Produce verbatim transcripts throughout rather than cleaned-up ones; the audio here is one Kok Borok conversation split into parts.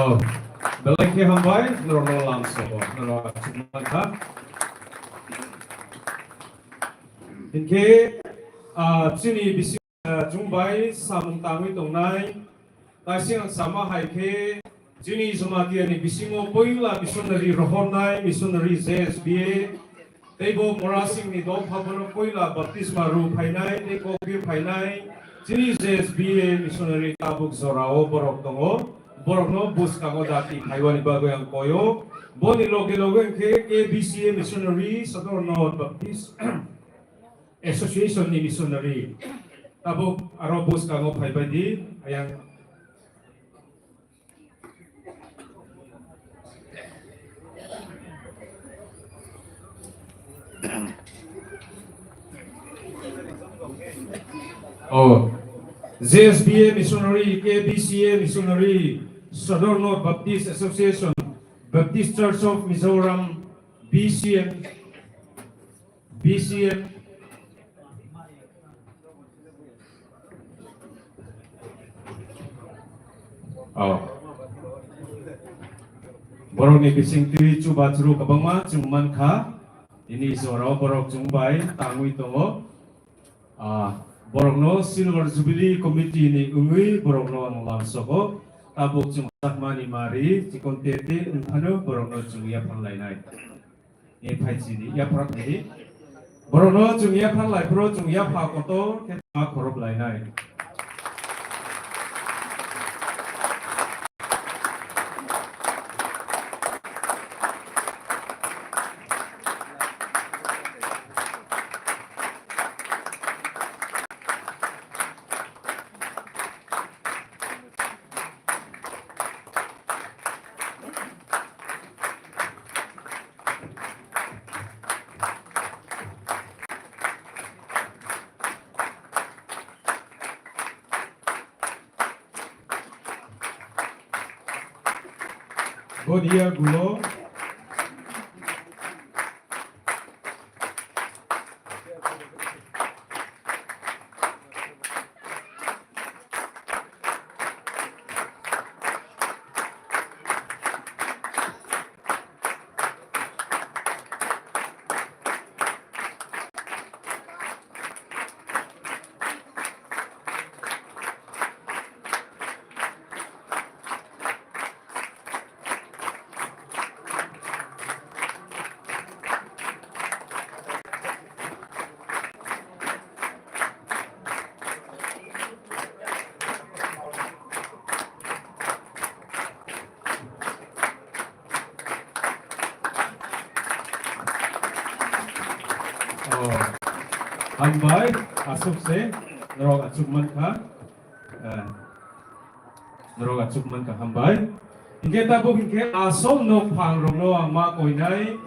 Oh, belai khe hambai, norokno lam sobo, norok achuk mankha. Hinkhe, ah, chini bisi, ah, chwng bai samung tangwi tongnai, kaisa ang sama hai khe, chini Jamatia ni bisingo poila missionary rohornai, missionary J S B A, tei bo Morasing ni dopha bono poila baptisma rw phainai tei kokbir phainai chini J S B A missionary tabuk jorao borok tongo, borokno bwskango dati phaiwani bagwi ang koyo. Boni loge loge hwnkhe K B C A missionary Sodor North Baptist Association ni missionary tabuk aro bwskango phaibai di, ayang. Oh, J S B A missionary, K B C A missionary, Sodor North Baptist Association, Baptist Church of Mizoram, B C M, B C M. Oh. Borokni bising twi chubachu kwbangma chwng mankha. Ini jorao borok chwng bai tangwi tongo. Ah, borokno Silver Jubilee Committee ni wngwi borokno ang lamsogo. Tabuk chwng sakmani mari chikon tete wngphano borokno chwng yaphang lainai. E phai chini, yapha phai. Borokno chwng yapha lai, bro, chwng yapha kotor khe ma khorok lainai. Bodia gulo. Oh, hambai, aswk se, norok achuk mankha. Eh, norok achuk mankha, hambai. Hinkhe tabuk hinkhe asol nokphang rokno ang ma koinai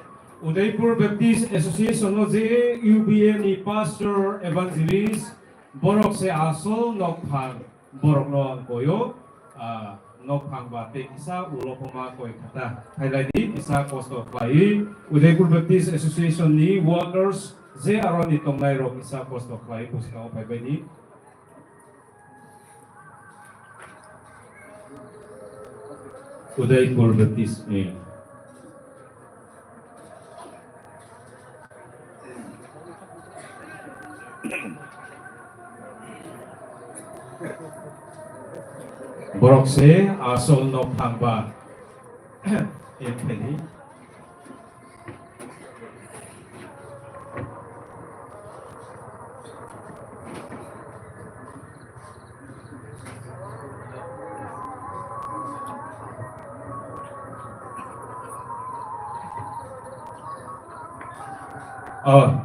Udaipur Baptist Association no je U B A ni pastor evangelist borok se asol nokphang. Borokno ang koyo, ah, nokphang ba tei kisa ulo phoma koi khata. Phailai di, kisa kosto khlai. Udaipur Baptist Association ni workers je aro ni tongnai rok kisa kosto khlai bwskango phaibai di. Udaipur Baptist ni. Borok se asol nokphang ba. Em phai di. Ah,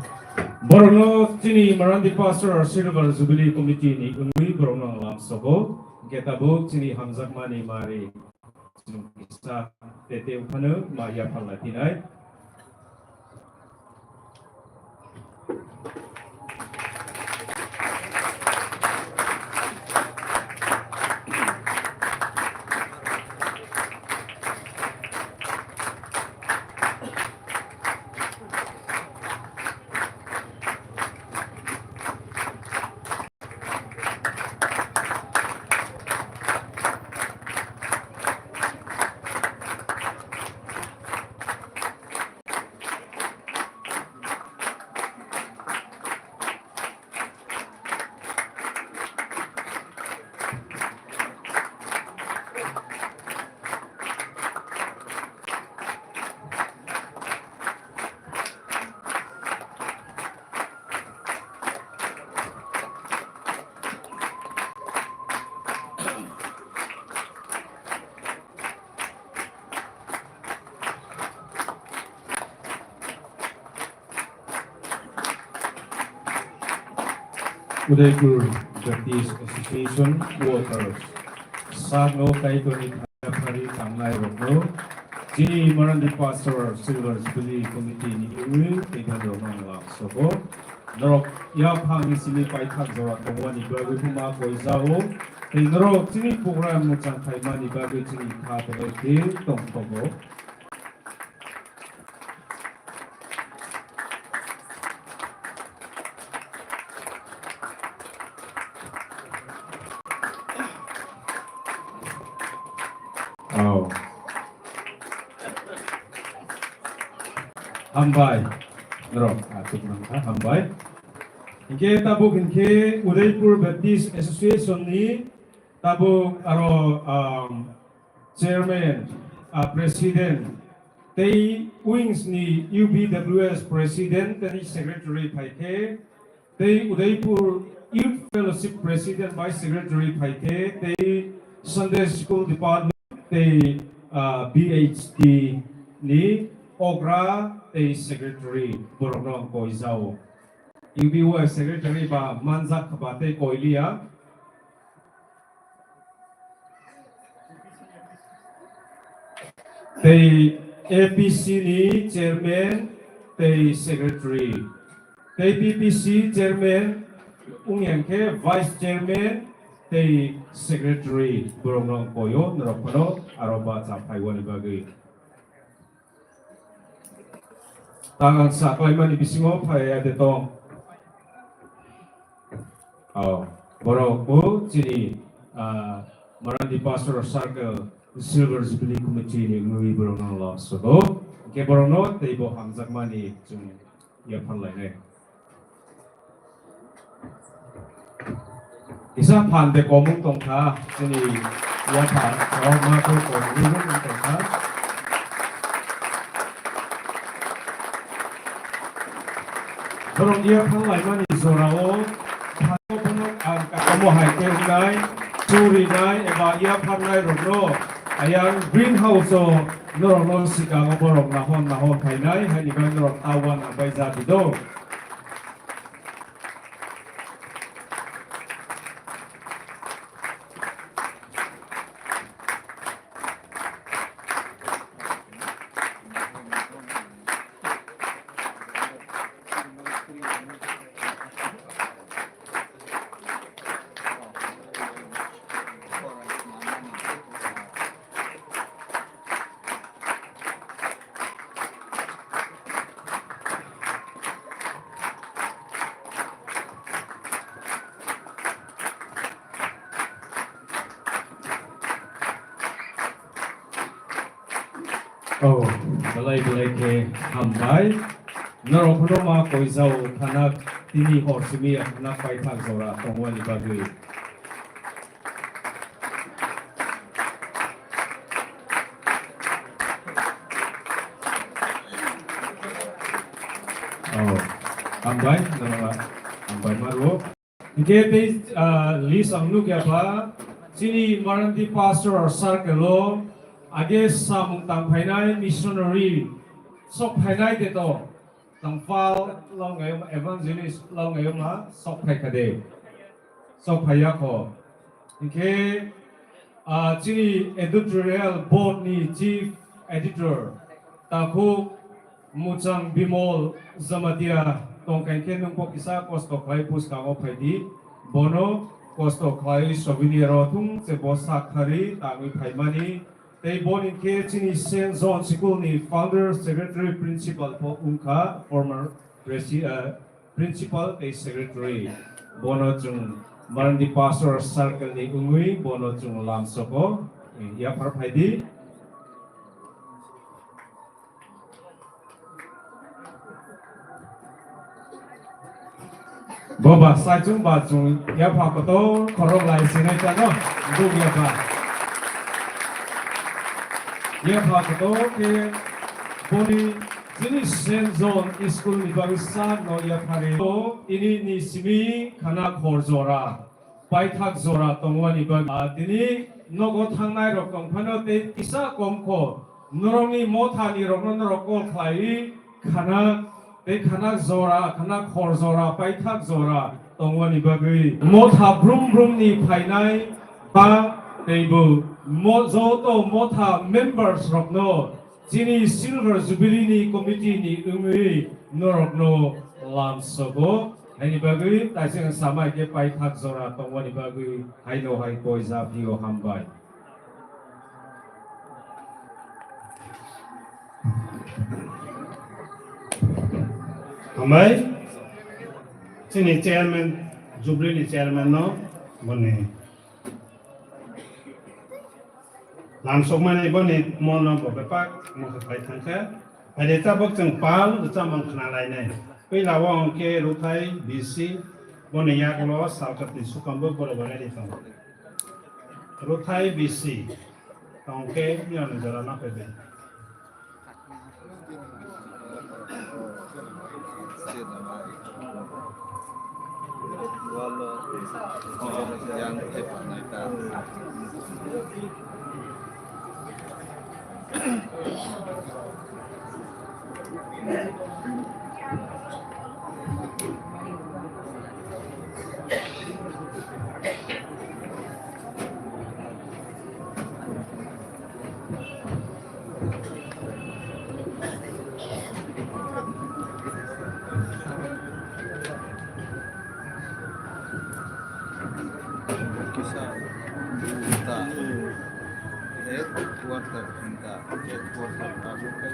borokno chini Marandi Pastor Silver Jubilee Committee ni wngwi borokno ang lamsogo, hwnkhe tabuk chini hamjakmani mari. Chwng kisa tete wngphano ma yapharlai phinai. Udaipur Baptist Association workers, sakno Kaitorni thani tangnai rokno, chini Marandi Pastor Silver Jubilee Committee ni wngwi tei bandrok mang lak sobo. Norok yaphangni simi paithak jora tongwani bagwi phuma koijao, tei norok chini program muchang khaimani bagwi chini kha belai khe tongthogo. Oh. Hambai. Norok, ah, chukmang kha, hambai. Hinkhe tabuk hinkhe Udaipur Baptist Association ni tabuk aro, um, chairman, ah, president, tei wings ni U B W S president tei secretary phaikhe, tei Udaipur Youth Fellowship president bai secretary phaikhe, tei Sunday School department, tei, ah, B H D ni okra tei secretary borokno ang koijao. U B W S secretary ba manjak ba tei koiliya. Tei A P C ni chairman tei secretary, tei B P C chairman wngya khe vice chairman tei secretary borokno koyo norok phano aro bacha phaiwani bagwi. Tang ang sa klaimani bisingo phaiya de tong. Oh, borok bo chini, ah, Marandi Pastor Circle Silver Jubilee Committee ni wngwi borok no love sobo. Hingke borok no tei bo hamjakmani chwng yapharlainai. Kisa phan de komung tongkha, chini yapha, oh, ma ko komung tongkha. Borok yapharlaimani jorao, phano phano ang kakamo hai khe wngnai, churinai eba yapharnai rokno ayang green house o norokno sikango borok nahon nahon phainai, haini bagwi norok tawa nangbai ja di do. Oh, belai belai khe hambai. Norok phano ma koijao khanak tini hor simi ya khanak paithak jora tongwani bagwi. Oh, hambai, norok hambai maro. Hingke tei, ah, list ang nukya ba, chini Marandi Pastor Circle o age samung tang phainai missionary sok phainai de to, tangphal long evangelist long ma sok phai kha de, sok phai ya kho. Hingke, ah, chini editorial board ni chief editor takhuk Muchang Bimol Jamatia tongkha khe nwng bo kisa kosto khlai bwskango phaidi. Bono kosto khlai souvenir o thung se bo sak khari tangwi phaimani. Tei boni khe chini Saint John School ni founder secretary principal bo wngkha, former presi-, ah, principal tei secretary. Bono chwng Marandi Pastor Circle ni wngwi bono chwng lamsoko yaphar phaidi. Boba saichung ba chung yapha kotor khorok lai sinai chano duk yapha. Yapha kotor khe boni chini Saint John School ni bagwi sa no yapha re. Ini ni simi khana khor jora. Paithak jora tongwani bagwi. Ah, tini nogo thangnai rok tong phano tei kisa kom kho norokni mothani rokno norok call khlaiwi khana tei khana jora, khana khor jora, paithak jora tongmani bagwi motha brum brum ni phainai ba teibo mo-, joto motha members rokno chini Silver Jubilee ni committee ni wngwi norokno lamsogo. Haini bagwi taisang samai khe paithak jora tongmani bagwi haino hai koi japhio hambai. Hambai, chini chairman, Jubilee ni chairman no boni lamsokmani boni mono bo bepak mokhe phai thangkha. Phaide tabuk chwng pal rwchapmung khna lainai. Puila o hwnkhe Ruthai B C boni yagulo salkatwi sukambo borok bo ready tongo. Ruthai B C tongkhe nini jora ma phaibai. Kisa, ta, headquarter, ta, headquarter, ta, local.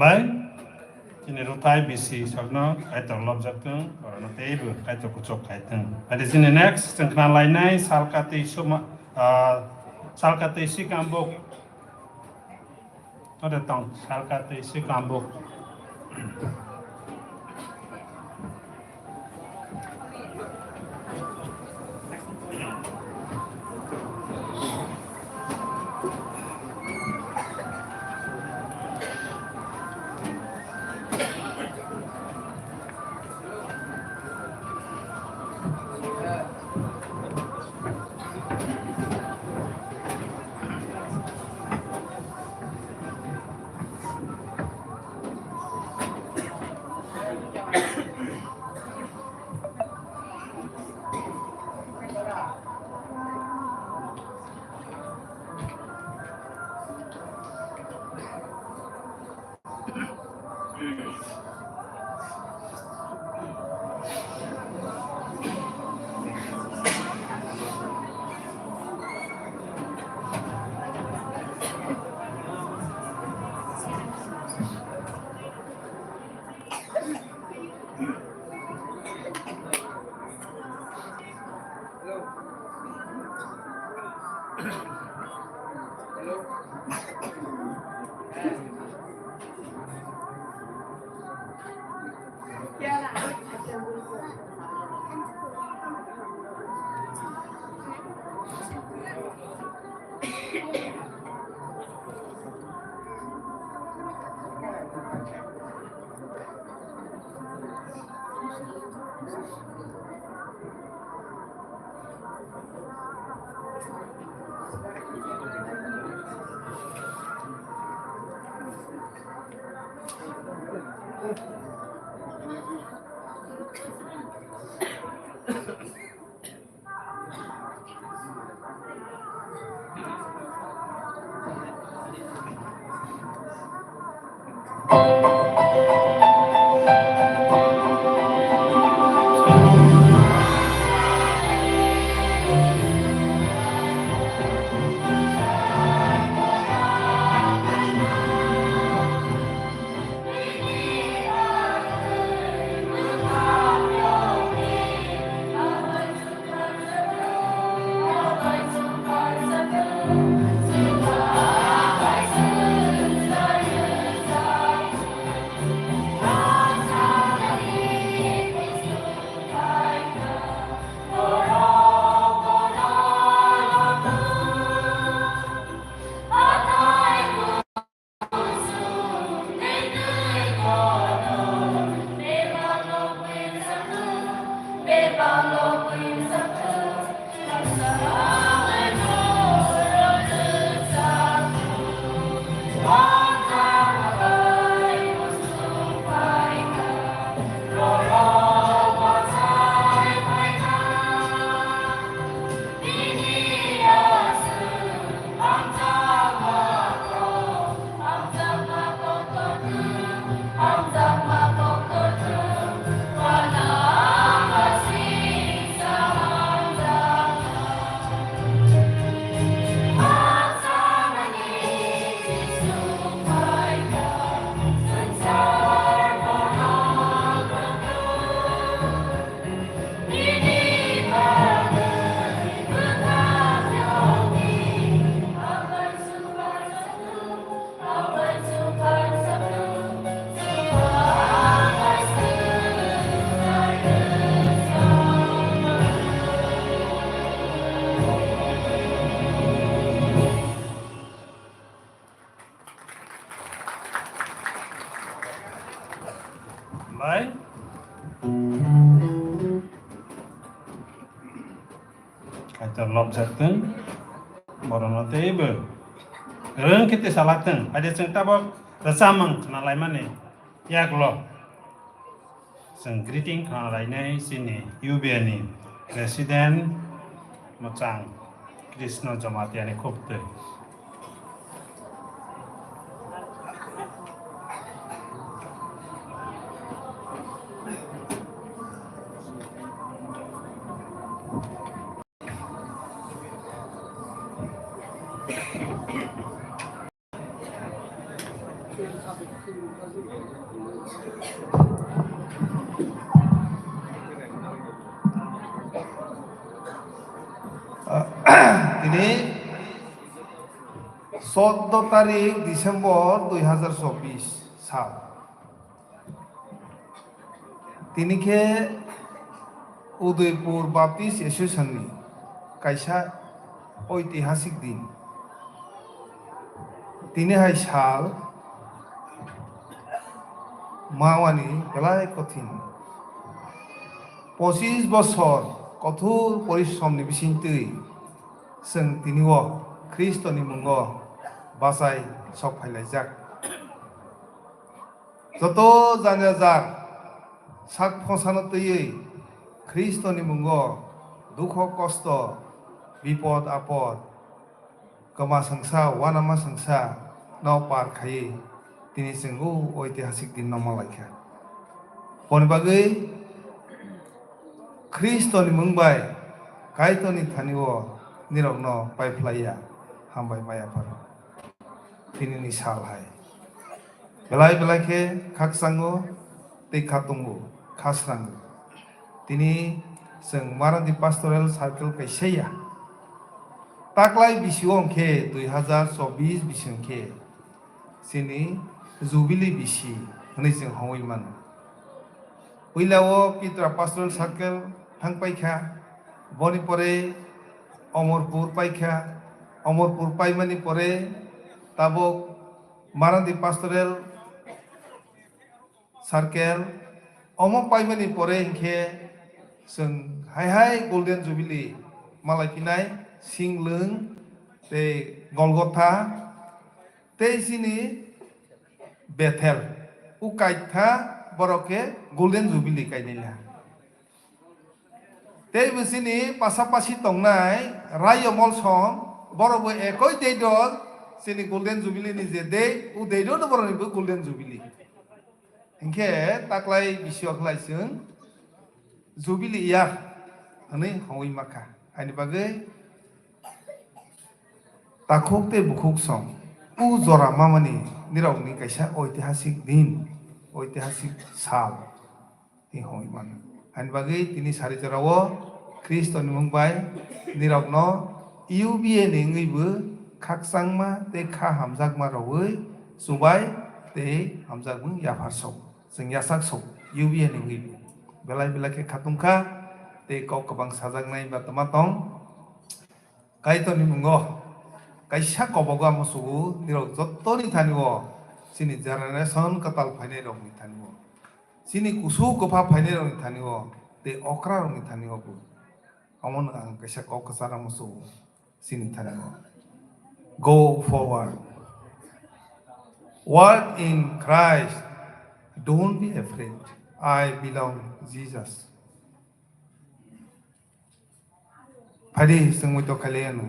Bai, chini ruthai bisi sokno Kaitor lobjak thung, orono teibo Kaitor kuchuk khai thung. Adi chini next chwng khna lainai Salkatwi Suma, ah, Salkatwi Sikambuk. Ode tong, Salkatwi Sikambuk. Bai. Kaitor lobjak thung, borokno teibo rwng khe twi salak thung. Haide chwng tabok rwchapmung khna laimani yagulo. Chwng greeting khna lainai chini U B A ni President mwchang Krishna Jamatia ni khuk twi. Tini soddo tarik December dui hazar chobbish sal. Tini khe Udaipur Baptist Association ni kaisa oitihasik din. Tini hai sal mawani belai kothin. Pochis bosor kothor porishrom ni bisingtwi chwng tini o Khristo ni mungo bachai sok phailaijak. Joto jani jar sak phosano twiwi Khristo ni mungo dukho kosto, bipod apod, kwma swngsa, uanama swngsa no par khaiwi tini chwng o oitihasik din no malaikha. Boni bagwi Khristo ni mung bai Kaitor ni thani o nirok no paiphlaiya. Hambai maya pharo. Tini ni sal hai. Belai belai khe khakchango tei khatungo, khasrango. Tini chwng Marandi Pastoral Circle kaisa ya. Taklai bisio hwnkhe dui hazar chobbish bising khe chini Jubilee bisi hwnwi chwng hongwi mano. Puila o Pitra Pastoral Circle thang paikha, boni pore Omorpur paikha, Omorpur paimani pore tabuk Marandi Pastoral Circle, omo paimani pore hinkhe chwng hai hai Golden Jubilee malai phinai, Singlwng tei Golgotha tei chini Bethel, o kaitha borok khe Golden Jubilee kainai na. Tei bwsini pasapasi tongnai Rayo Molsom, borok bo ekoi date o chini Golden Jubilee ni je date, o date o no borok ni bo Golden Jubilee. Hinkhe taklai bisio khlai chwng Jubilee year hwnwi hongwi makha. Ani bagwi takhuk tei bukhuk song o jora mamani nirokni kaisa oitihasik din, oitihasik sal. Tei hwnwi mano. Ani bagwi tini sari jorao Khristo ni mung bai nirokno U B A ni wngwi bo khakchangma tei kha hamjakma rwui chubai tei hamjakmung yaphar sok. Chwng yachak sok U B A ni wngwi bo. Belai belai khe khatungkha tei kok kwbang sajaknai ba twma tong. Kaitorni mungo kaisa kobogo amo sugo, nirok jottoni thani o, chini generation kwtal phainai rokni thani o, chini kusu kwpha phainai rokni thani o, tei okra rokni thani o bo. Omono ang kaisa kok kwchar amo sugo, chini thani o. Go forward. Walk in Christ. Don't be afraid. I belong Jesus. Phaidi chwng muitok khailai anw.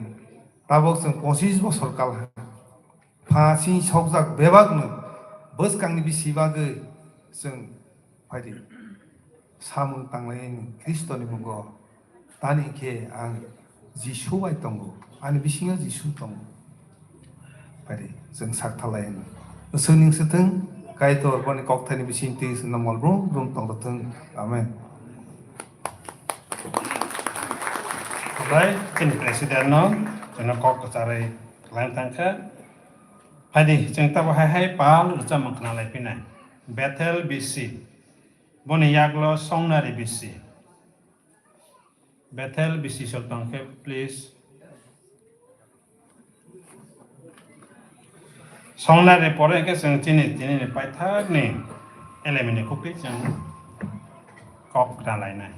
Tabuk chwng pochis bosor kal ha. Pha sing sokjak bebak nw bwskangni bisi bagwi chwng phaidi samung tanglai anw Khristoni mungo. Tani khe ang Jisu bai tongo, ani bisingo Jisu tongo. Phaidi chwng sak thalai anw. Bwswk ning swthwng, Kaitor boni kokthaini bisingtwi chwngno mol brum brum tong rwthwng. Amen. Bai, chini president no, chwngno kok kwcharwi lang thangkha. Phaidi, chwng tabo hai hai pal rwchapmung khna lai phinai. Bethel B C. Boni yaklo Songnari B C. Bethel B C sok tong khe, please. Songnari pore khe chwng chini, chini ni paithak ni L M A ni kukui chwng kok ralainai.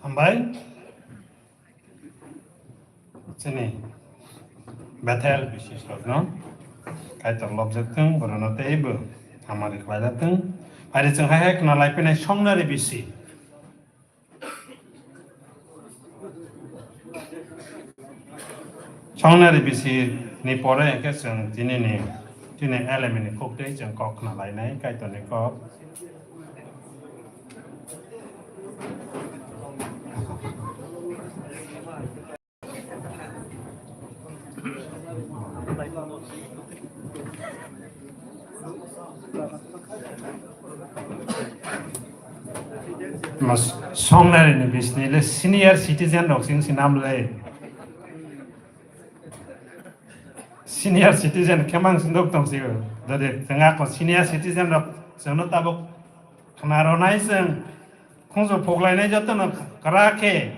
Hambai. Chini Bethel bisi sokno Kaitor lobjak thung, borokno teibo hamari khlai jak thung. Phai di chwng hai hai khna lai phinai songnari bisi. Songnari bisi ni pore hwnkhe chwng tini ni, tini L M E ni kok tei chwng kok khna lainai, Kaitor ni kok. Mas songnari ni bisni le senior citizen rok sing sinam le. Senior citizen khe mang sindok tong sio. Dode tengak ko senior citizen rok sengno tabuk khna ronai seng khungjo phoklainai joto no kara khe.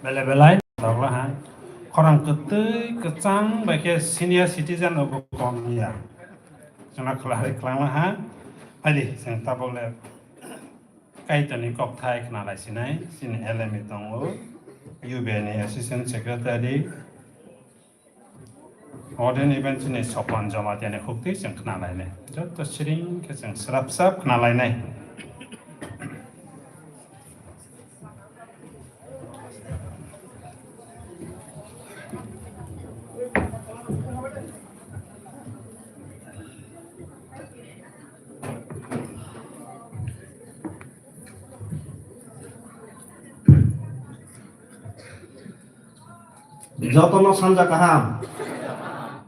Belai belai tokla ha. Khorang kwtwi kwchang bai khe senior citizen obo kom ya. Chwngno khwlai khwlangla ha. Phaidi chwng tabuk le Kaitorni kokthai khwnalai sinai, chini L M E tongo, U B A ni Assistant Secretary, Orden event chini Sopan Jamatia ni khukti chwng khna lainai. Joto siring khe chwng srap srap khna lainai. Jotono sanja kaham.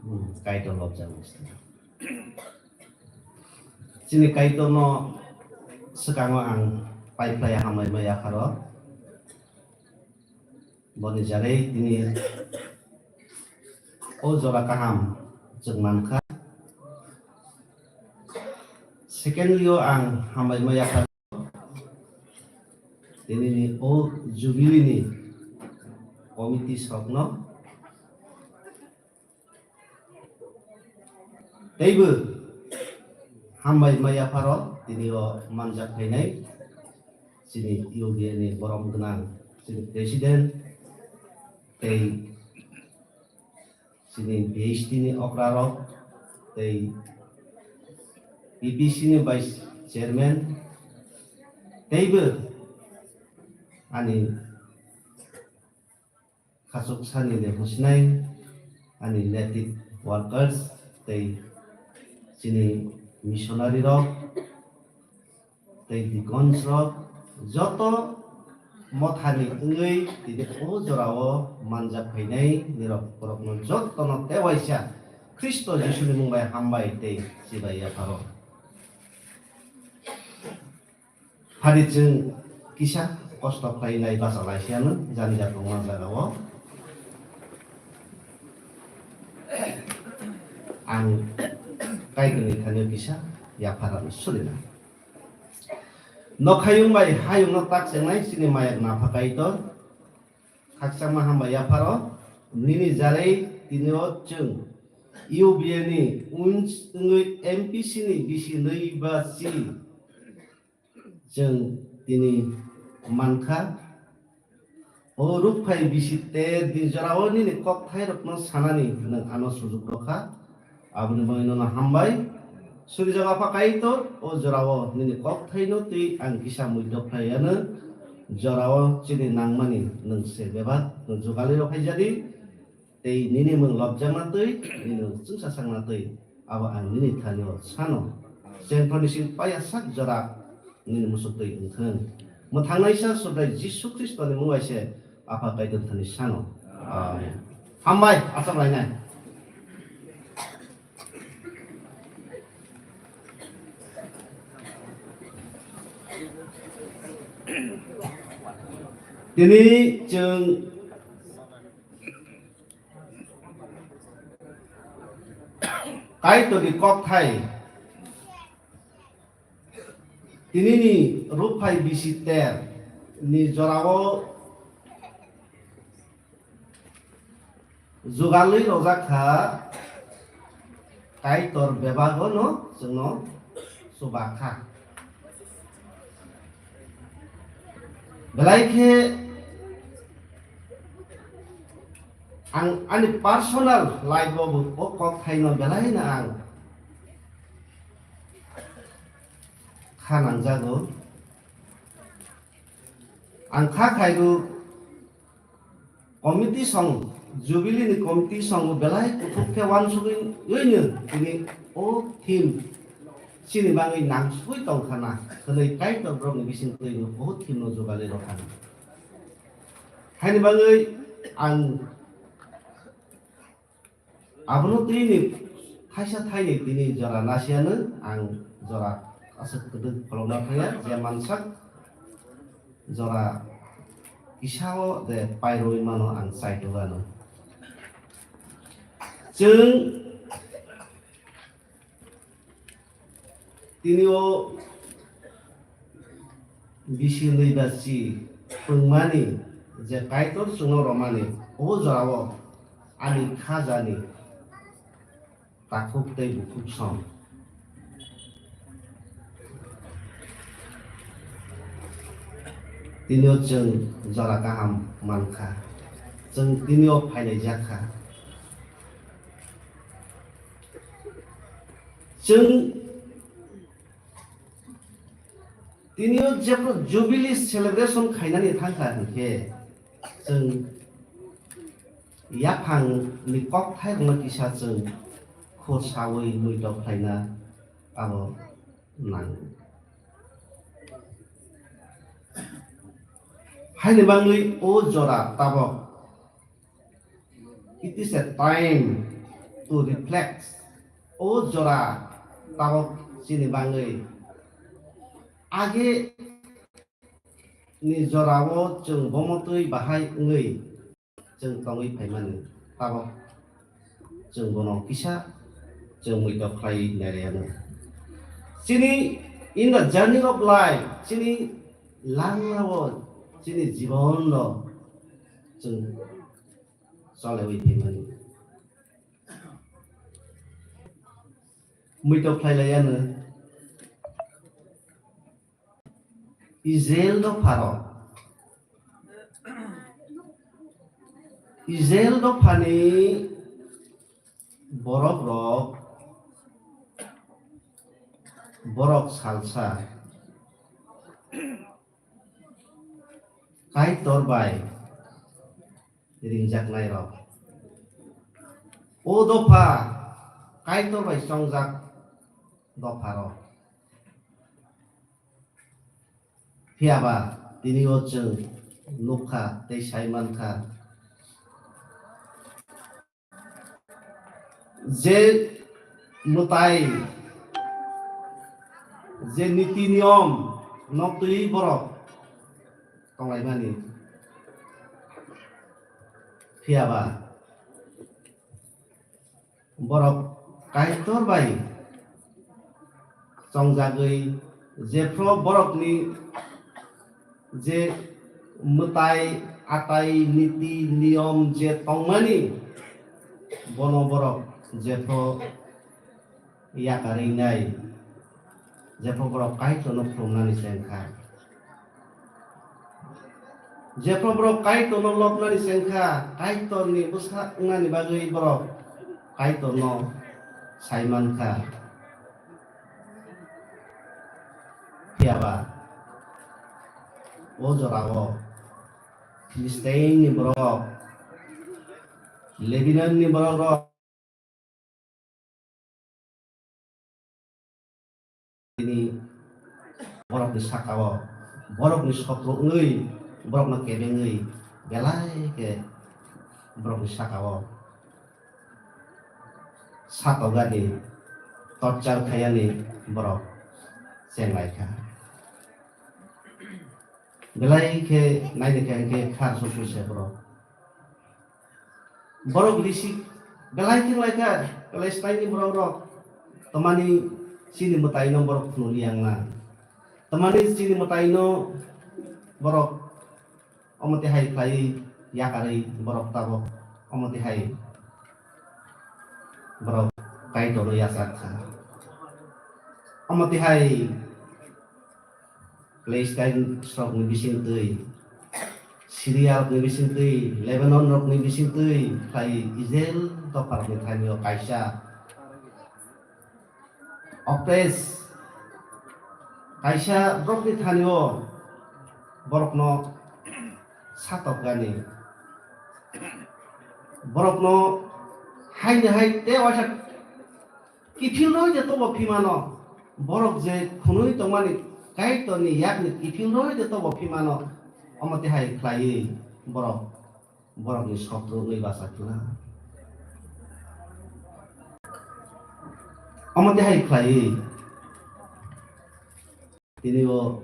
Hmm, Kaitor lobjak. Chini Kaitorno swkango ang paiphlai hamlaima yapharo. Boni jarwi tini o jora kaham chwng mankha. Secondly o ang hamlaima yapharo. Tinini o jubilee ni committee sokno teibo hambai ma yapharo tini o manjak phainai chini U B A ni borom gwnang chini president tei chini B H T ni okra rok tei P P C ni vice chairman teibo ani khachuk sani de hwsnai ani native workers tei chini missionary rok tei deacons rok joto mothani wngwi tini o jorao manjak phainai nirok borokno jotono tewaisa Khristo Jisuni mung bai hambai tei chibai yapharo. Phadi chwng kisa kosto khlainai bachalaisiano jani jatongma jagao. Ang Kaitorni thani kisa yaphar rwna surinai. Nokhayung bai hayungno tak chengnai chini mayak Napha Kaitor. Khakchangma hambai yapharo, nini jarwi tini o chwng U B A ni uns-, wngwi M P C ni bisi nwi ba si chwng tini mankha. O rukphai bisi ter ni jorao nini kokthairokno sanani nwng ano sujuk rwkha. Aboni bagwi nono hambai. Surijak Apha Kaitor, o jorao nini kokthaino twi ang kisa muitok khlai ano. Jorao chini nangmani nwng se bebak, nwng jugali rok hai jadi. Tei nini mung lobjakna twi, nini mung chwngsa sakna twi, abo ang nini thani o sano. Chengphoni sing paya sak jora nini musuk twi wngthung. Mwthangnaisa Subrai Jisu Khristoni mung bai se Apha Kaitor thani sano. Amen. Hambai, asok lainai. Tini chwng Kaitorni kokthai tinini rukphai bisi ter ni jorao jugalwi rojak kha, Kaitor bebago no chwngno chuba kha. Belai khe ang ani personal life o bo o kok thaino belai no ang kha nangjago. Ang kha khaigo committee song, Jubilee ni committee song belai kuthuk khe uansugwi no tini o theme chini bagwi nangsugwi tongkha na hwnwi Kaitor borokni bising twi o theme no jugalwi rwkha. Haini bagwi ang abono tini thaisa thaini tini jora nasiano ang jora aswk kwdwk kholobna thangya je mansak jora kisao de pairwi mano ang chaitugano. Chwng tini o bisi nwi ba si pungmani je Kaitor chwngno romani o jorao ani khajani takhuk tei bukhuk song. Tini o chwng jora kaham mankha, chwng tini o phailaijakha. Chwng tini o jephru Jubilee celebration khainani thangkha hinkhe chwng yaphangni kokthairokno kisa chwng khorsaui muitok khlaina abo nango. Haini bagwi o jora tabok It is a time to reflect. O jora tabok chini bagwi age ni jorao chwng bomotwi bahai wngwi chwng tongwi phaimani tabok chwng bono kisa chwng muitok khlai nairayano. Chini in the journey of life, chini langmao chini jibon no chwng chole wi thwimani. Muitok khlai lai ano. Israel dopharo. Israel dophani borok rok, borok salsa. Kaitor bai ringjaknairok. O dopha Kaitor bai chongjak dopharok. Phiyaba tini o chwng nukha tei sai mankha. Je mwtai, je niti niyom nok twi borok tonglaimani. Phiyaba borok Kaitor bai chongjagwi jephru borokni je mwtai, atai, niti, niyom je tongmani, bono borok jephru yakarwi nai, jephru borok Kaitorno khulumnani chengkha. Jephru borok Kaitorno lobnani chengkha, Kaitorni bwsa wngnani bagwi borok Kaitorno sai mankha. Phiya ba o jorao Filistinni borok, Lebanonni borok rok tini borokni sakao, borokni sotro wngwi, borokno kebengwi belai khe borokni sakao satokgani, torchar khaiyani borok chenglaikha. Belai khe naidi kha hinkhe khar susu se borok. Borok risik belai khe laikha, Palestine ni borok rok. Tamani chini mwtai no borok phunuli yang na. Tamani chini mwtai no borok omo tihai khlaiwi yakarwi borok tabok omo tihai borok Kaitorno yachak kha. Omo tihai Palestine rokni bisingtwi, Syria rokni bisingtwi, Lebanon rokni bisingtwi khlai Israel dopha rokni thani o kaisa oppress, kaisa borokni thani o borokno satokgani, borokno haini hai tei waisa kiphil roi de tobo phimano, borok je khunui tongmani Kaitorni yakni kiphil roi de tobo phimano, omo tihai khlaiwi borok borokni sotro wngwi bachakha. Omo tihai khlaiwi tini o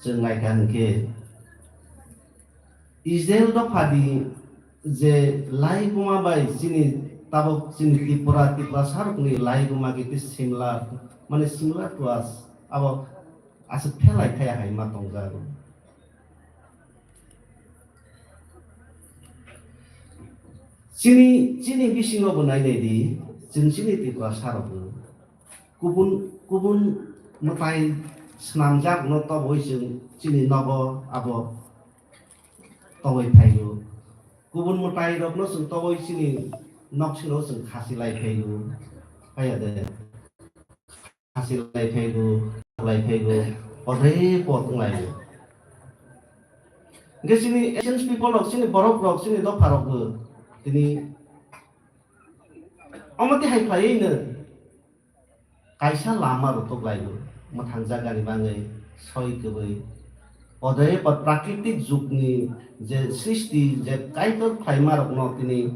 chwng naikha hinkhe Israel dophani je lai buma bai chini tabuk chini Tripura, Tiprasa rokni lai buma khe similar, mane similar to us, abo aswk phelai thaya hai ma tongjago. Chini, chini bisingo bo nainai di, chwng chini Tiprasa rokno kubun, kubun mwtai swnamjak no toboi chwng chini nogo abo toboi phaio. Kubun mwtai rokno chwng toboi chini nok sino chwng khasi lai phaio. Phaiya de. Khasi lai phaigo, lai phaigo, podre pod wng laigo. Hingke chini ancient people rok, chini borok rok, chini dopha rok bo tini omo tihai khlaiwi no kaisa lama rwtuk laigo, mwthang jagani bagwi soi kwbwi. Podre pod prakritik jugni je srishti, je Kaitor khlaima rokno tini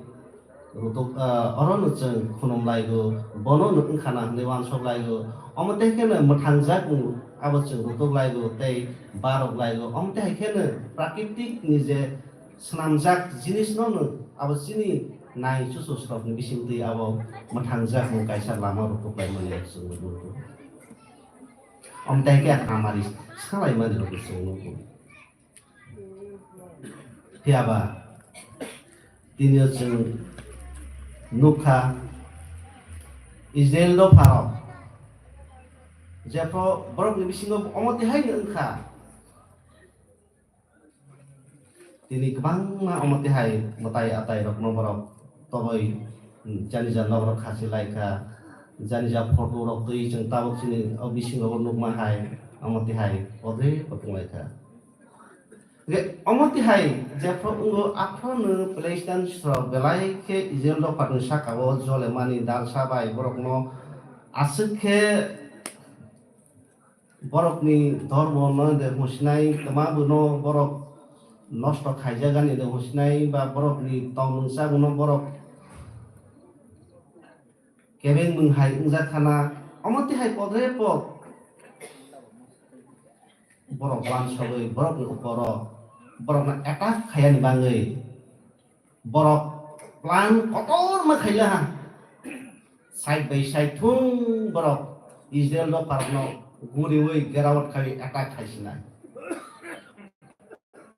rwtuk, ah, orono chwng khunum laigo, bono no wngkha na hinwi uansuk laigo. Omo tei kheno mwthang jakmung abo chwng rwtuk laigo tei barok laigo. Omo tei hai kheno prakritik ni je swnamjak jinis no no abo chini nai chuchusrok ni bising twi abo mwthang jakmung kaisa lama rwtuk laimani chwng nukgo. Omo tei khe hamari salaimani rok chwng nukgo. Phiya ba, tini o chwng nukha, Israel dopharok, jephru borokni bisingo omo tihai wngkha. Tini kwbangma omo tihai mwtai atai rokno borok toboi, janija nok rok khasi lai kha, janija photo rok twi chwng tabuk chini o bisingo bo nukma hai omo tihai podre potung lai kha. Hingke omo tihai jephru wngo, aphuru no Palestine rok belai khe Israel dopharni saka o jolemani dalsa bai borokno aswk khe borokni dhormo no de hwnsinai, twma bono borok nosto khaijagani de hwnsinai, ba borokni tongmung chamungno borok kebeng mung hai wngjak khana, omo tihai podre pod borok uansugwi borokni uporo borokno attack khaiyani bagwi borok plan kotorma khaila ha. side by side thung borok Israel rok parokno guriwi get out khai attack khai sinai.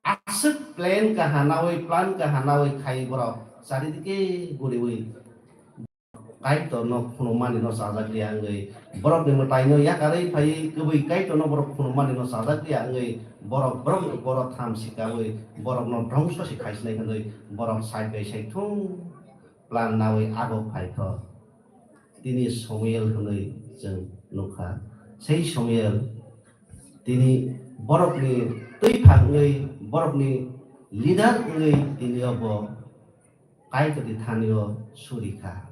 Aswk plan kahanawi, plan kahanawi khai borok charidike guriwi Kaitorno khunumani no chajak liya wngwi, borokni mwtaino yakarwi phaiwi kwbwi Kaitorno borok khunumani no chajak liya wngwi, borok borok borok tham sikawi borokno dhongso se khaisinai hwnwi borok side by side thung plan nawi abo phaikha. Tini Samuel hwnwi chwng nukha. Sei Samuel tini borokni twi phangwi, borokni leader wngwi tini o bo Kaitorni thanio suri kha.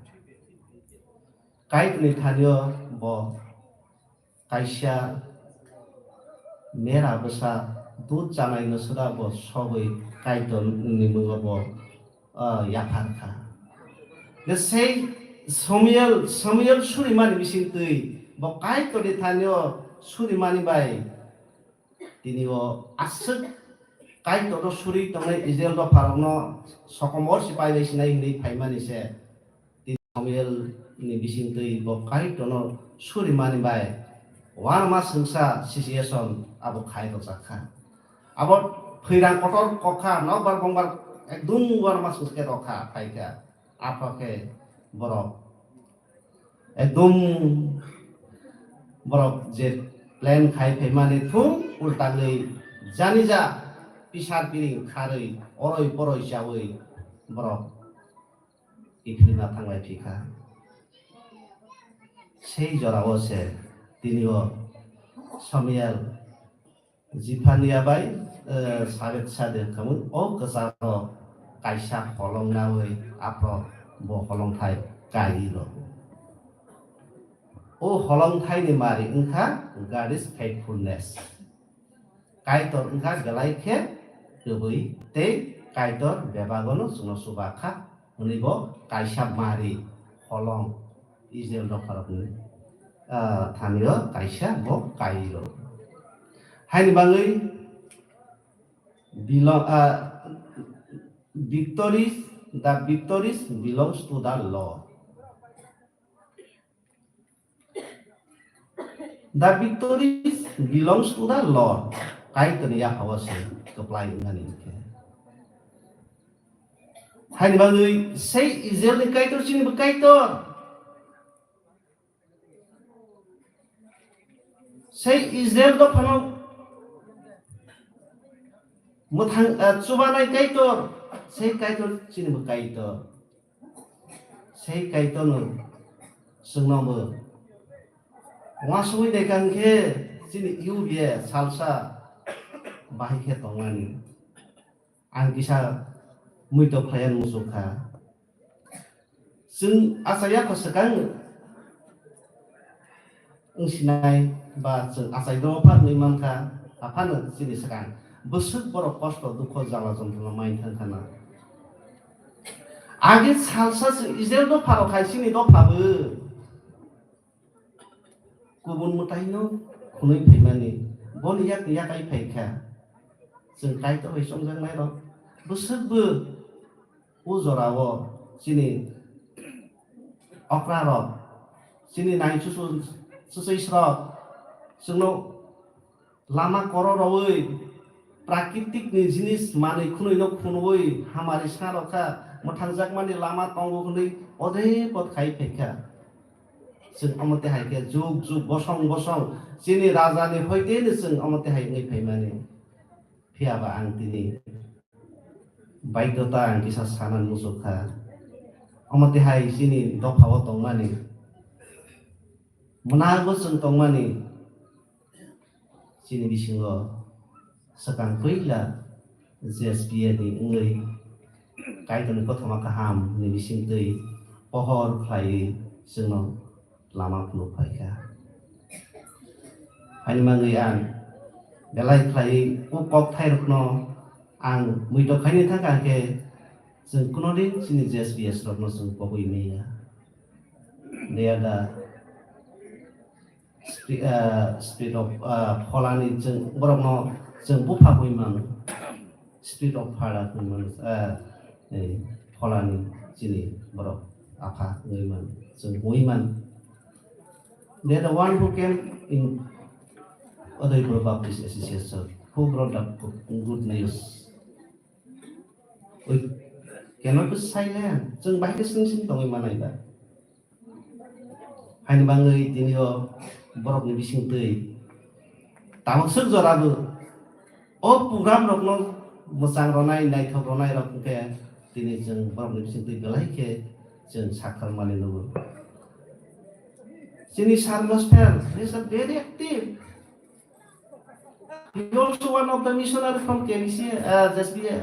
Kaitorni thanio bo kaisa mera bwsa dud chanaino suda bo sogwi Kaitorni mungo bo, ah, yaphar kha. Je sei Samuel, Samuel surimani bisingtwi bo Kaitorni thanio surimani bai tini o aswk Kaitorno suri tongnai Israel dopharokno sokomor se pai bai sinai hwnwi phaimani se. Tini Samuel ni bisingtwi bo Kaitorno surimani bai uanama swngsa situation abo khai rwjak kha. Abo phwirang kotor kok kha, nokbar bongbar ekdum uanama swngsa khe rw kha, phai kha. Aphro khe borok ekdum borok je plan khai phaimani thung ultangwi janija pisar piring kharwi oroi poroi chawi borok kiphilna thanglai phi kha. Sei jorao se tini o Samuel Jiphania bai, eh, Sabet Sade wngkha mui, o kwcharo kaisa holong nawi aphro bo holongthai kai rw. O holongthaini mari wngkha God is faithfulness. Kaitor wngkha belai khe kwbwi tei Kaitor bebagono chwngno chuba kha hwnwi bo kaisa mari holong Israel dopharokni, ah, thanio kaisa bo kairok. Haini bagwi belong, ah, victories, the victories belongs to the Lord. The victories belongs to the Lord. Kaitorni yaphao se kwplai wngnani hinkhe. Haini bagwi sei Israelni Kaitor chini bo Kaitor. Sei Israel dophano mwthang, ah, chubanai Kaitor, sei Kaitor chini bo Kaitor. Sei Kaitorno chwngno bo uansugwi naikha hwnkhe chini U B A salsa bahai khe tongmani. Ang kisa muitok khlaiya muchuk kha. Chwng achai yakho swkang wng sinai ba chwng achai dongma pha wngwi mankha, aphano chini swkang bwswk borok kosto dukho jala jontona mai thangkhana. Age salsa chwng Israel dopharo khai chini dopha bo kubun mwtaino khwnwi phaimani, boni yak yakai phaikha. Chwng Kaitor bai chongjaknairok bwswkbo o jorao chini okrarok, chini nai chuchu-, chuchusrok chwngno lama koro rwui, prakritik ni jinis manwi khwnwi no khwnwi hamari sa rokha, mwthangjakmani lama tongo hwnwi ode pot khai phaikha. Chwng omo twi hai khe juk juk bosong bosong chini raja ni hoite ni chwng omo twi hai wngwi phaimani. Phiya ba ang tini baidhota ang kisa sana muchuk kha. Omo twi hai chini dopha o tongmani, mwnabo chwng tongmani, chini bisingo swkang puila J S P A ni wngwi Kaitorni kothoma kaham ni bisingtwi pohor khlaiwi chwngno lama phunuk phaikha. Haini bagwi ang belai khlaiwi o kokthairokno ang muitok khaini thangkha hwnkhe chwng kunodin chini J S B S rokno chwng kobwi manya. They are the Spi-, ah, spirit of, ah, pholani chwng borokno chwng bupha hwnwi mano. Spirit of father hwnwi mano, ah, eh, pholani chini borok apha hwnwi mano. Chwng hwnwi man. They are the one who came in Udaipur Baptist Association, who brought the good news. We cannot be silent. Chwng bahai khe sing sing tongwi manai ba. Haini bagwi tini o borokni bisingtwi tabuk swk jora bo o program rokno mwchang rwnai, naithok rwnai rok hwnkhe tini chwng borokni bisingtwi belai khe chwng sakthar mani nugo. Chini Sir Gospel, he is a very active. He also one of the missionary from K B C, uh, J S B A.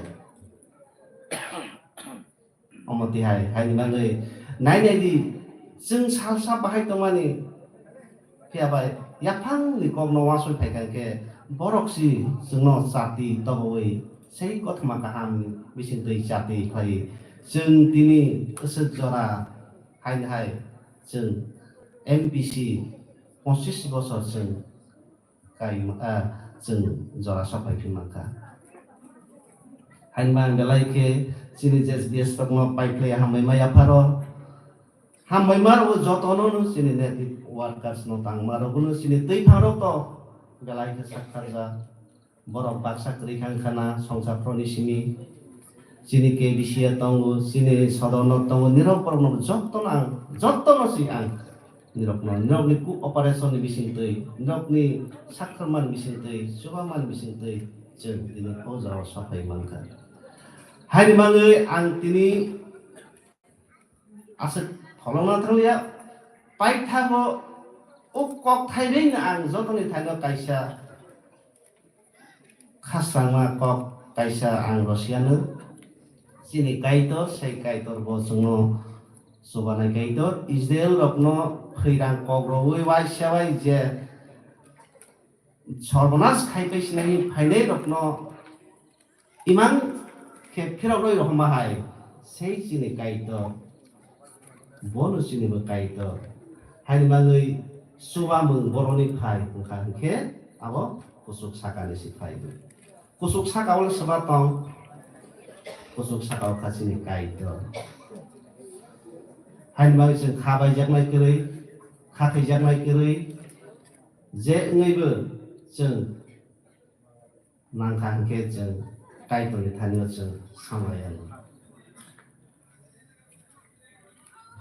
Omo tihai, haini bagwi nai nai di, chwng salsa bahai tongmani, phiya bai yaphangni kokno uansuk phai kha khe, borok si chwngno chati tobowi sei kothoma kahamni bisingtwi chati khlai. Chwng tini kwswk jora haini hai chwng M P C pochish bosor chwng kai, ah, chwng jora sok phai phi mankha. Haini bagwi belai khe chini J S B S rokno pai phlai hambai ma yapharo. Hambai ma rok jotono no chini native workers no tangma rok no chini twi phang rok to belai khe sakthar ja. Borok baksa kwrwi kha wngkha na songsa phoroni simi. Chini K B C A tongo, chini Sodorno tongo, nirok borokno jotono ang, jotono si ang nirokno, nirokni ku operation ni bisingtwi, nirokni sakharmani bisingtwi, chubamani bisingtwi chwng tini o jagao sophai mankha. Haini bagwi ang tini aswk pholongna thanglia, paithago o kok thaibeino ang jotoni thaino kaisa khasrangma kok kaisa ang rwsiano. Chini Kaitor, sei Kaitor bo chwngno chubanai Kaitor, Israel rokno khwirang kok rwui waisa bai je sorbonas khai pai sinai phainai rokno imang khe phirok roi rohorma hai, sei chini Kaitor. Bono chini bo Kaitor. Haini bagwi chubamung boroni phai wngkha hwnkhe abo kuchuk sakani si phai. Kuchuk saka o swba tong, kuchuk saka o kha chini Kaitor. Haini bagwi chwng kha baijaknai kwrwi, kha thwijaknai kwrwi, je wngwi bo chwng nangkha hwnkhe chwng Kaitorni thani-o chwng samlai anw.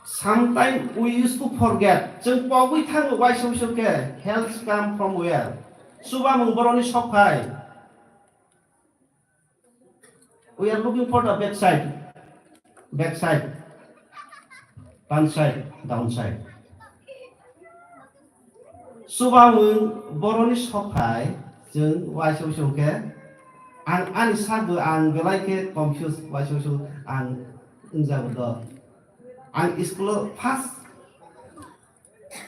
Sometimes we used to forget. Chwng pogwi thango waisa waisa khe, helps come from where? Chubamung boroni sok phai. We are looking for the backside. Backside. Pan side, downside. Chubamung boroni sok phai, chwng waisa waisa khe, ang ani sakbo ang belai khe confuse, waisa waisa ang wngjago do. Ang school o first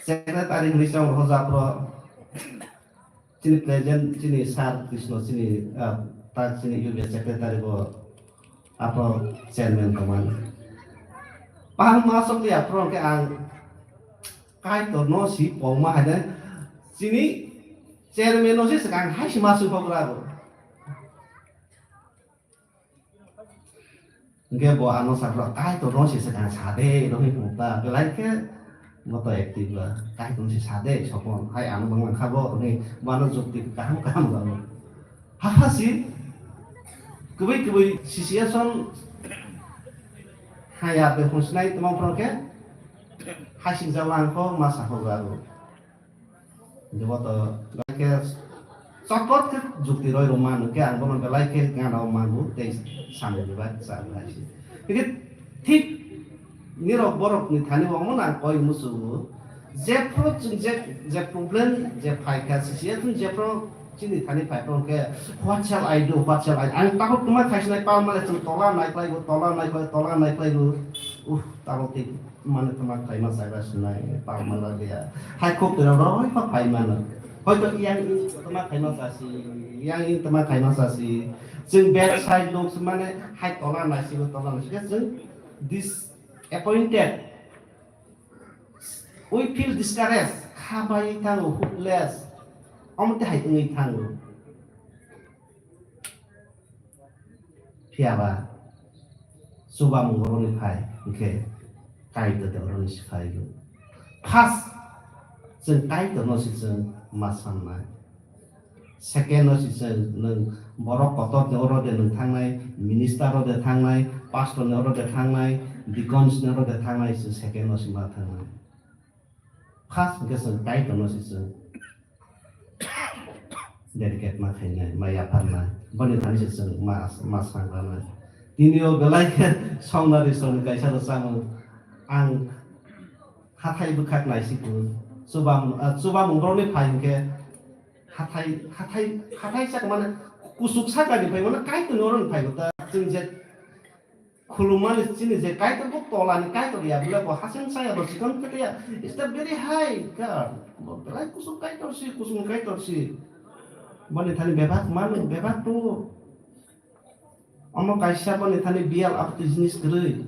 secretary hwnwi chong hoja pro. Chini present, chini sir Krishna, chini, ah, tak chini U B S secretary bo, apo chairman tongmani. Pahang masok ni aphro khe ang Kaitor no si pongma haine chini chairman no si swkang hai si masuk pokra bo. Hingke bo ano sakra, "Kaitor no se swkang sa de," hwnwi phunukta, belai khe bo to active ba, "Kaitor no se sa de, Sopon, hai ano banglang kha bo," hwnwi bo ano jukti kaham kaham rwno. Haphasi kwbwi kwbwi situation hai ya be hwnsinai tongma phano khe hasing jala ang kho ma sa hok rw. Joto belai khe chokot khe jukti roi rwma hwnkhe ang bono belai khe gana o mango tei samung bai chang hai se. Hingkhe thik nirok borok ni thani bo omo nang koi muchungo. Jephru chwng je, je problem je phaikha sisi, ekhun jephru chini thani phai phro hwnkhe, "What shall I do? What shall I?" Ang tabuk tuma khaisinai palma le chwng tola naiklai bo, tola naiklai, tola naiklai bo. Uh, tabuk thik. Mane tama khaima chagra sinai, pal mala dia. Hai kok tira roi pa pai mano. Hoito yang in tama khaima sasi, yang in tama khaima sasi. Chwng back side lok se mane hai tola nai sibo, tola nai sibo. Chwng disappointed. We feel discouraged. Kha bai thango, hopeless. Omo te hai wngwi thango. Phiya ba, chubamung boroni phai, hwnkhe Kaitor de oro ni si phaigo. First, chwng Kaitor no si chwng ma samnai. Second no si chwng nwng borok kotor de oro de nwng thangnai, minister oro de thangnai, pastor ni oro de thangnai, deacons ni oro de thangnai, chwng second no si ma thangnai. First hwnkhe chwng Kaitor no si chwng dedicate ma khainai, ma yapharnai, boni thani se chwng ma, ma sangranai. Tini o belai khe songnari songni kaisa rwchapmung, ang hathai bwkhak naisiku, chubam-, ah, chubamung rokni phai hwnkhe hathai, hathai, hathai sak mane kusuk sakani phai mane Kaitorni oroni phai ta chwng je Khulumani chini je Kaitor bo tolani Kaitor ya, bole bo hasing saya bo chikon kete ya. It's the very high God. Bo belai kusuk Kaitor si, kusung Kaitor si. Boni thani bebak manu, bebak tongo. Omo kaisa boni thani biyal aboni jinis kwrwi.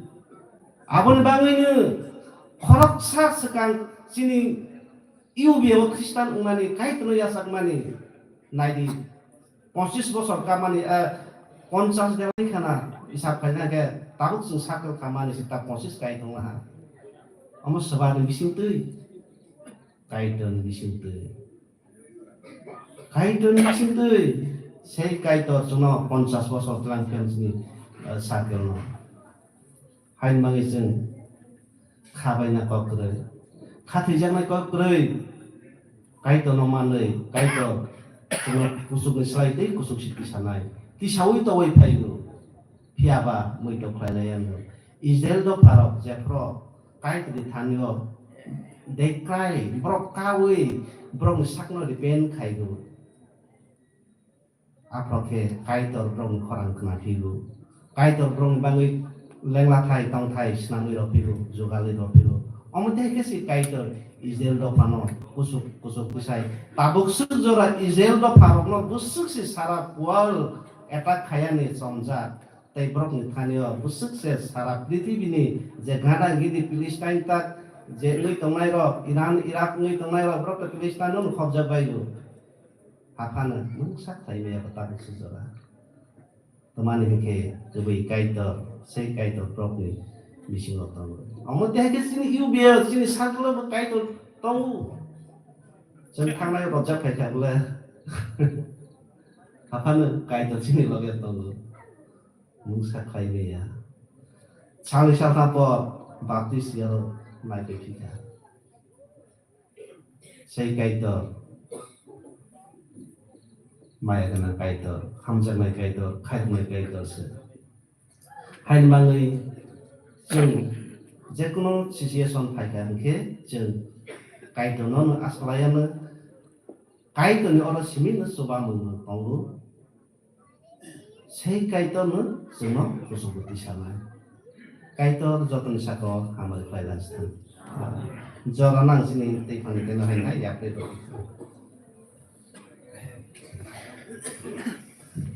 Aboni bagwino khoroksa swkang chini U B o Khristan wngmani, Kaitorno yachakmani, naidi, ponchis bosor kamani, eh, ponchas de lai khana, hisab khaina khe, tabuk chwng circle kamani se ta ponchis kai tongma ha. Omo swbani bisingtwi, Kaitorni bisingtwi. Kaitorni bisingtwi, sei Kaitor chwngno ponchas bosor tlang phiya chini, eh, circle no. Haini bagwi chwng kha baina kok kwrwi, kha thwijaknai kok kwrwi, Kaitorno manwi, Kaitor chwngno kuchukni slai tei kuchuk si tisanai, tisaui tongwi phaigo. Phiya ba muitok khlai lai anw. Israel dopharok jephru Kaitorni thani-o dekrai, borok kaui borokni sakno repent khaigo. Aphro khe Kaitor borokni khorang khna phigo. Kaitor borokni bagwi lengla thai, tong thai, snamwi rw phigo, jugalwi rw phigo. Omo tei khe se Kaitor Israel dophano kuchuk, kuchuk bwsai. Tabuk swk jora Israel dopharokno bwswk se sara world attack khayani chomjak. Tei borokni thani-o bwswk se sara prithibini je gana gidi Philistine tak je wngwi tongnairok, Iran, Iraq wngwi tongnairok, borok tei Philistine-no khobjak baigo. Haphano mungsa khlai maya bo tabuk se jora. Tamani hinkhe kwbwi Kaitor, sei Kaitor borokni bisingo tongo. Omo tei hinkhe chini U B S, chini circle-o bo Kaitor tongo. Chwng thangnai rojak phaikha bole. Haphano Kaitor chini loge tongo. Mungsa khlai maya. Salni saltha por Baptist yaro naipe phikha. Sei Kaitor, maya gwnang Kaitor, hamjaknai Kaitor, khairoknai Kaitor se. Haini bagwi chwng jekunu situation phaikha hinkhe chwng Kaitorno no asalai anw, Kaitorni oro simi no chuba mung tongo. Sei Kaitorno chwngno kuchugo tisanai. Kaitor jotoni sakao hamari khlai lansithang. Jora nang chini tei phani teno hai nai yapri rw.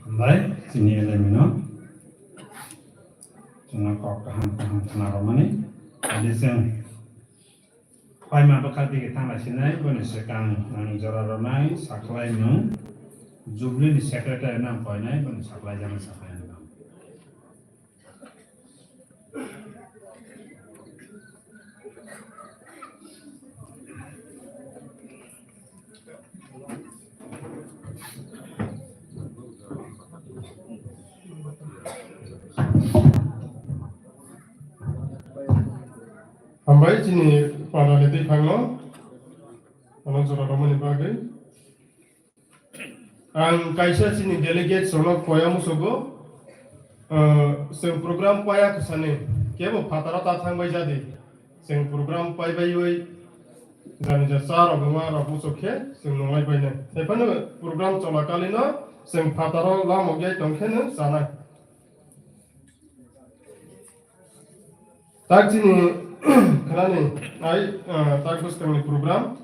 Hambai chini elemino. Chwngno kok kaham kaham khna rwmani. Adi chwng Paima bwkha digi thangna sinai, boni swkang ang jora rwnai, sakhlai nwng Jubilee ni secretary no ang koinai, boni sakhlai jaknai sakhlai nwng. Hambai chini panani twi phangno, ano jora romani bagwi. Ang kaisa chini delegates rokno koya musugo, ah, chwng program paya kwsani, kebo phataro ta thangbai jadi. Chwng program paibaiwi jani ja cha rok wngma rok muchuk khe chwng nunglai bainai. Haiphano program cholakalino chwng phataro lamok yai tongkheno chanai. Tak chini khnani ai, ah, tak bwskangni program.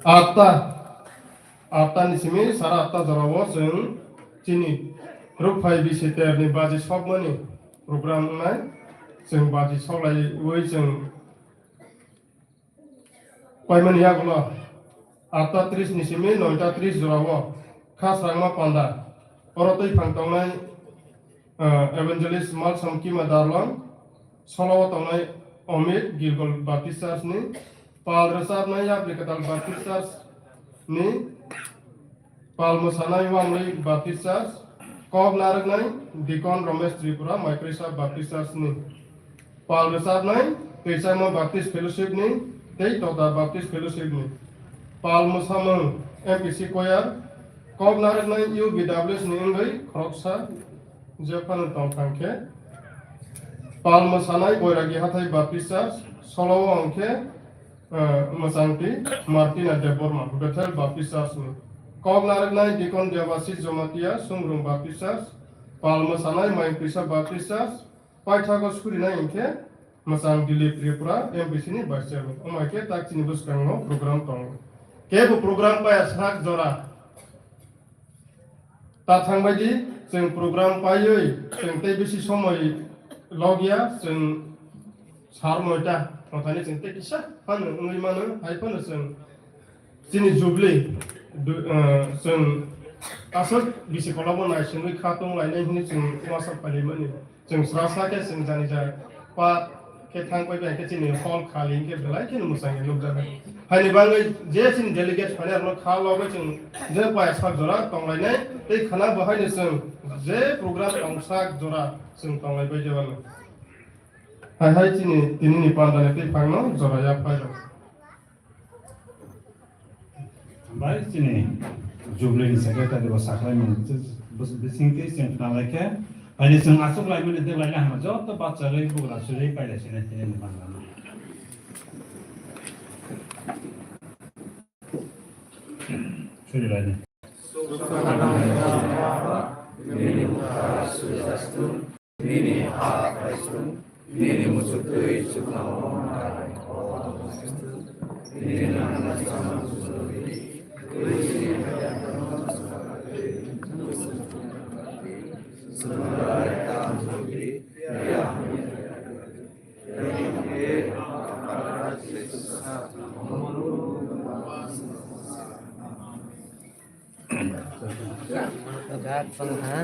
Atta, atta ni simi sara atta jorao chwng chini rukphai bisi terni baji sokmani program wngnai. Chwng baji soklaiwi chwng paimani yagulo atta tris ni simi noita tris jorao kha srangma panda oro twi phang tongnai. ah, Evangelist Malsomkima Darlong, solo o tongnai Omit Gilgol Baptist Church ni, pal rwchapnai Yapri Kwtal Baptist Church ni, pal mwsanai Wamlwi Baptist Church, kok narwknai Deacon Romesh Tripura Maikrisa Baptist Church ni, pal rwchapnai Twicharma Baptist Fellowship ni tei Tota Baptist Fellowship ni, pal mwsamung M P C Choir, kok narwknai U B W S ni wngwi khoroksa jephanu tong thang khe, pal mwsanai Boiragi Hathai Baptist Church, solo o hwn khe, eh, mwchangtwi Martina Debbarma Bethel Baptist Church ni, kok narwknai Deacon Debasi Jomatia Sungrung Baptist Church, pal mwsanai Mayungkrisa Baptist Church, paithago surinai hwnkhe mwchang Dilip Tripura M P C ni Vice Chairman. Omo hai khe tak chini bwskango program tongo. Kebo program paya sak jora. Ta thangbaidi chwng program paiwi chwng tei bisi somoi logya, chwng sar noita, notaini chwng tei kisa phano wngwi mano, hai phano chwng chini Jubilee, du-, eh, chwng aswk bisi kolokbo naisingwi kha tonglainai hwnwi chwng uansuk phaimani. Chwng sra sra khe chwng jani jai pa khe thang pai bai khe chini hall khali hwnkhe belai kheno mwchangwi nukjaknai. Haini bagwi je chini delegate phainai rokno kha logwi chwng je paya sak jora tonglainai tei khana bo haino chwng je program tong sak jora chwng tonglai bai jebano. Hai hai chini tinini pandani tei phangno jora ya phairok. Hambai chini Jubilee ni secretary bo sakhlaimani bisingtwi chwng khnalaikhe, haini chwng achuk laimani deblaina hama joto bachagwi bugra chwrwi pailai sinai tini ni manlama. Chwrwi laini. Nini ha khaisung, nini muchuk twi chuknao nini nangma samung suri, twi chini hayang sumrai tam suri, ya. Gak pang ha.